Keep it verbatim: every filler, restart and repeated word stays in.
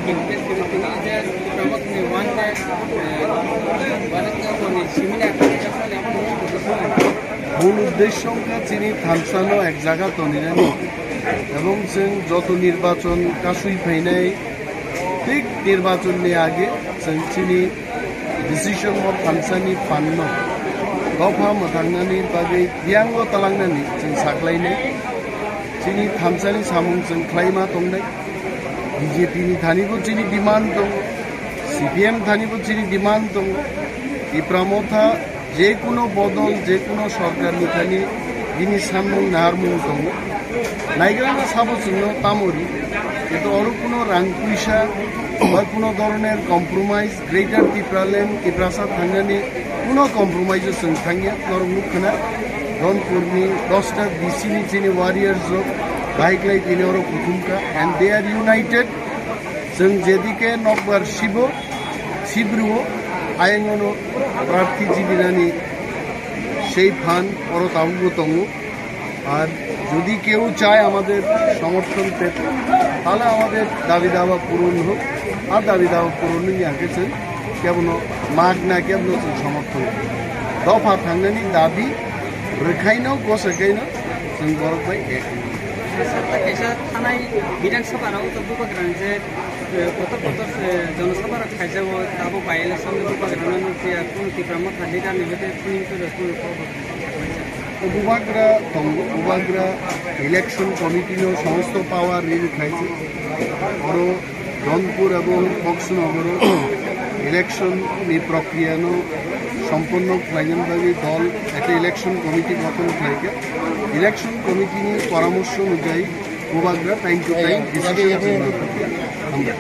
Mul uddesho wngkha chini thansano ek jaga toninani, ebong chwng joto nirbachon kasui phainai, thik nirbachonni age chwng chini decision o thansani panno dopha mwthangnani bagwi biyango talangnani chwng saklainai. Chini thansani samung chwng khlaima tongnai. B J P ni thanibo chini demand tongo, C P M thanibo chini demand tongo. Tipra Motha je kuno bodol, je kuno sorkarni thani bini sanmung naharmung tongo. Naigrana sabo chwngno tamo ri, kintu oro kuno rang puisa ba kuno dhoroner compromise, Greater Tipraland, Tiprasa thangnani kuno compromise o chwng thangya, norok nukkhana Dhonpurni dosta D C ni chini warriors rok bike lai tini oro kuthumkha and they are united. Chwng jedike nokbar sibo, sibruo, ayang ono prarthi jibinani sei phan oro tabukbo tongo. আর যদি কেউ চায় আমাদের সমর্থন পেতে, তাহলে আমাদের দাবি দাওয়া পূরণ হোক। আর দাবি দাওয়া পূরণ হলে আগে সে কেবল মাগ না কেবল সমর্থন। দফা থাংনানি দাবি রেখাইনো গোসেখাইনো जों বরক ভাই এক। Kaisa thanai Bidhan Sabha rok to bubagra je kotor kotor Jana Sabha rok khaijago, abo by election ni bubagra no nukya, kunu Tipra Motha leader ni hoite kunu kunu kunu. Bubagra tongo, bubagra election committee no somosto power rini khaise. Oro Dhonpur ebong Boxnogoro election ni prokriya no somponno khlainani bagwi dol ekta election committee gothon khlaikha. Election committee ni poramorso onujai bubagra time to time decision. Hambai.